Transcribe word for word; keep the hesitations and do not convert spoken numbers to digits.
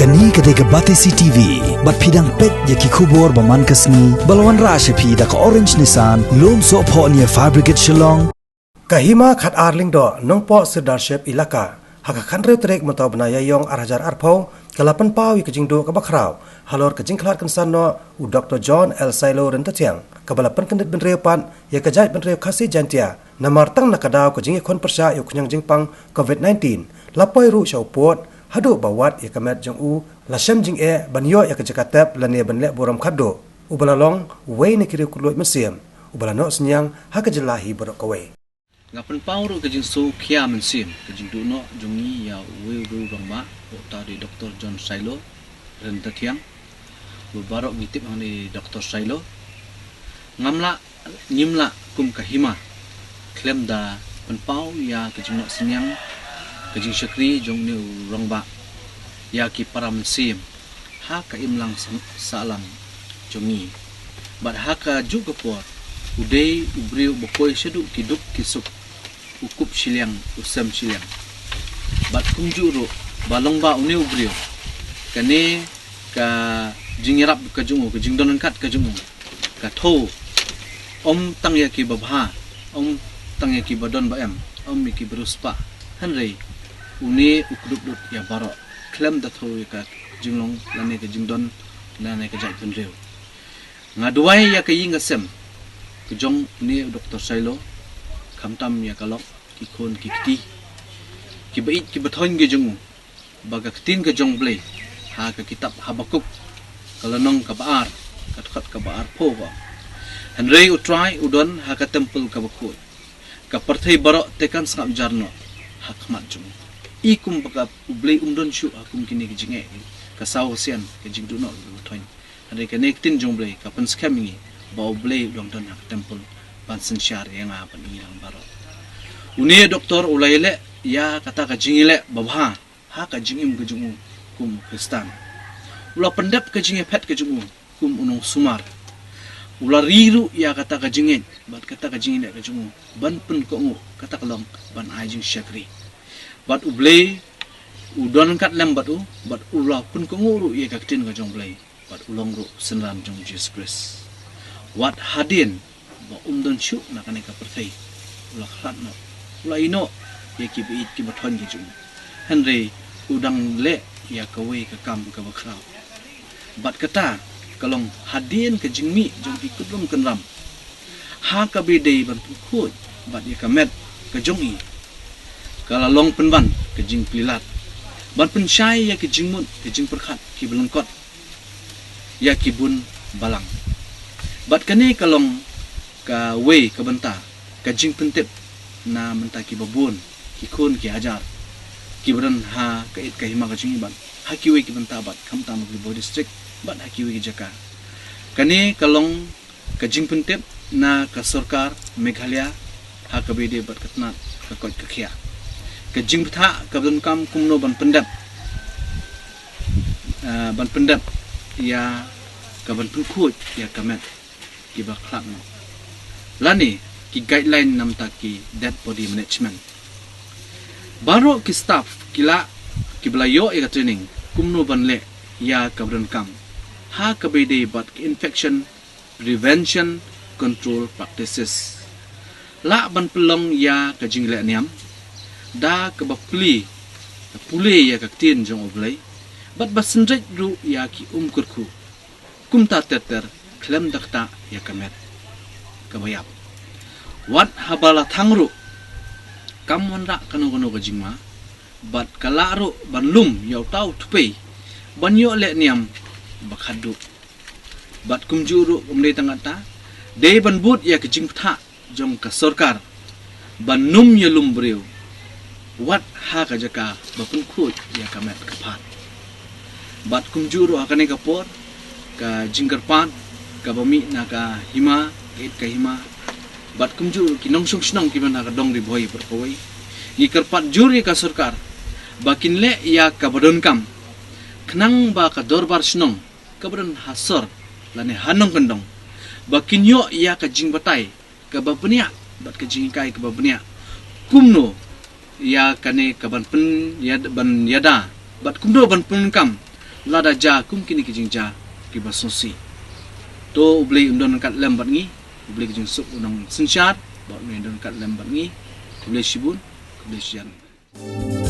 Kane ka dei ka Batesi T V, bad phi dang peit ïa ki khubor ba man ka sngi, ba la wanrah sha phi da ka Orange Nissan, Lumsohphoh near Fire Brigade Shillong. Ka Hima Khatar Lyngdoh, Nongpoh Sirdarship Elaka, ha ka khathynriew tarik mynta u bnai Ïaïong ar hajar arphew, ka la pynpaw ïa ka jingduh kaba khraw halor ka jingkhlad kynsan noh u Doktor John L Sailo Ryntathiang, kaba la pynkyndit bynriew pat ïa ka jaitbynriew Khasi Jaiñtia, namar tang na ka daw ka jingïakhun pyrshah ïa u khñiang jingpang covid nineteen, la poi ruh sha u pud, haduh ba wad ïa ka met jong u, la shem jingeh ban ïoh ïa ka jaka tep lane ban leh burom khatduh, uba la long uwei na ki riewkhuid luid mynsiem uba la noh synñiang ha ka jylla hi baroh kawei. Nga pynpaw ruh ka jingsngewkhia mynsiem ka jingduh noh jong ngi ïa uwei u rangbah, uta u dei Doktor John Sailo Ryntathiang, uba baroh ngi tip hangne Doktor Sailo. Ngam lah, ngim lah kum ka Hima khlem da pynpaw ïa ka jingnoh synñiang, ka jingshakri jong une u rangbah ïa ki para mynsiem ha ka imlang sah-, sahlang jong ngi. Bad ha kajuh ka por, u dei u briew ba poi shaduh ki duk ki suk, u kup shiliang, u sem shiliang. Bad kumjuh ruh, ba long ba une u briew, kane ka jingïarap ka jong u, ka jingdon ryngkat ka jong u, ka thew, ym tang ïa ki babha, ym tang ïa ki badon ba em, ym ïa ki bariewspah, hynrei une u kdup lut ïa baroh, khlem da thew ïa ka jinglong lane ka jingdon lane ka jaitbynriew. Nga duwai ïa ka ïing ka sem ka jong une u Doktor Sailo, khamtam ïa ka lok, ki khun ki kti, ki baieit ki bathoiñ ki jong u, ba ka ktien ka jong u Blei ha ka kitab Habakuk, ka lynnong kaba ar, ka dkhot kaba arphew ka ong: Hynrei U Trai u don ha ka templ kaba khuid, ka pyrthei baroh te kan sngap jar noh ha khmat jong u. I kum ba ka U Blei um don shuh ha kum kine ki jingeh, ka saw ka sian, ka jingduh noh ka bathoiñ. Hynrei kane ka ktien jong U Blei ka pynskhem ïa ngi ba U Blei u dang don ha ka templ ban synshar ïa nga bad ïa ngi lang baroh. Une u doktor u la ïaleh ïa kata ka jingïaleh babha ha ka jingim ka jong u kum u Khristan. U la pyndep ka jingïaphet ka jong u kum u nongsumar. U la ri ruh ïa kata ka jingngeit bad kata ka jingïaleh ka jong u ban pynkohnguh, kata ka long ban ai jingshakri. Bad U Blei u don ryngkat lem bad u, bad u la pynkohnguh ruh ïa ka ktien ka jong U Blei, bad u long ruh synran jong U Jisu Khrist. Wat hadien ba um don shuh na kane ka pyrthei, u la khlad noh, u la ïehnoh ïa ki baieit ki bathoiñ ki jong u. Hynrei u dang leh ïa kawei ka kam kaba khraw. Bad kata ka long hadien ka jingmih jong ki kynrum kynram, ha kaba ïadei ban pynkhuid bad ïa ka met ka jong i, ka la long pynban ka jingplie lad ban pynshai ïa ka jingmut ka jingpyrkhat kiba lyngkot ïa ki bun balang. Bad kane ka long kawei ka bynta ka jingpyntip na bynta kiba bun, ki khun ki hajar, kiba don ha ka ïit ka hima ka jong i bad ha kiwei ki bynta bad khamtam ha Ri Bhoi District bad ha kiwei ki jaka. Kane ka long ka jingpyntip na ka sorkar Meghalaya ha kaba ïadei bad ka tnat ka koit ka khiah. Ka jingbthah kaba donkam kumno ban pyndep, eh, ban pyndep ïa ka ban pynkhuid ïa ka met kiba khlad noh, lane ki guideline na bynta ki dead body management. Baroh ki staff ki la, kiba la ïoh ïa ka training kumno ban leh ïa kaba donkam ha kaba ïadei bad ki infection prevention control practices. Lah ban pynlong ïa ka jingleh niam da kaba plie, pule ïa ka ktien jong U Blei, bad ba synreit ruh ïa ki um kyrkhu. Kumta ter ter khlem da ktah ïa ka met kaba ïap. Wat haba la thang ruh, kam wanrah kano kano ka jingma, bad ka lah ruh ban lum ïa uta u tpei ban ïoh leh niam ba khatduh. Bad kumjuh ruh ym dei tang katta, dei ban bud ïa ka jingbthah jong ka sorkar ban ym ïalum briew wat ha ka jaka ba pynkhuid ïa ka met ka phad. Bad kumjuh ruh ha kane ka por, ka jingkyrpad kaba mih na ka hima, ka ïit ka hima, bad kumjuh ruh ki nongshong shnong kiba na ka dong Ri Bhoi baroh kawei, ngi kyrpad jur ïa ka sorkar ba kin leh ïa kaba donkam, khnang ba ka dorbar shnong kaba don ha sor lane ha nongkyndong ba kin ïoh ïa ka jingbatai kaba bniah bad ka jinghikai kaba bniah, kumno ïa kane ka ban pyn, ïa ban ïada, bad kumno ban pyndonkam lada jia kum kine ki jingjia kiba sngewsih. To U Blei un don ryngkat lem bad ngi, U Blei ka jingsuk un nang synshar bad un don ryngkat lem bad ngi. Khublei shibun, khublei shihajar.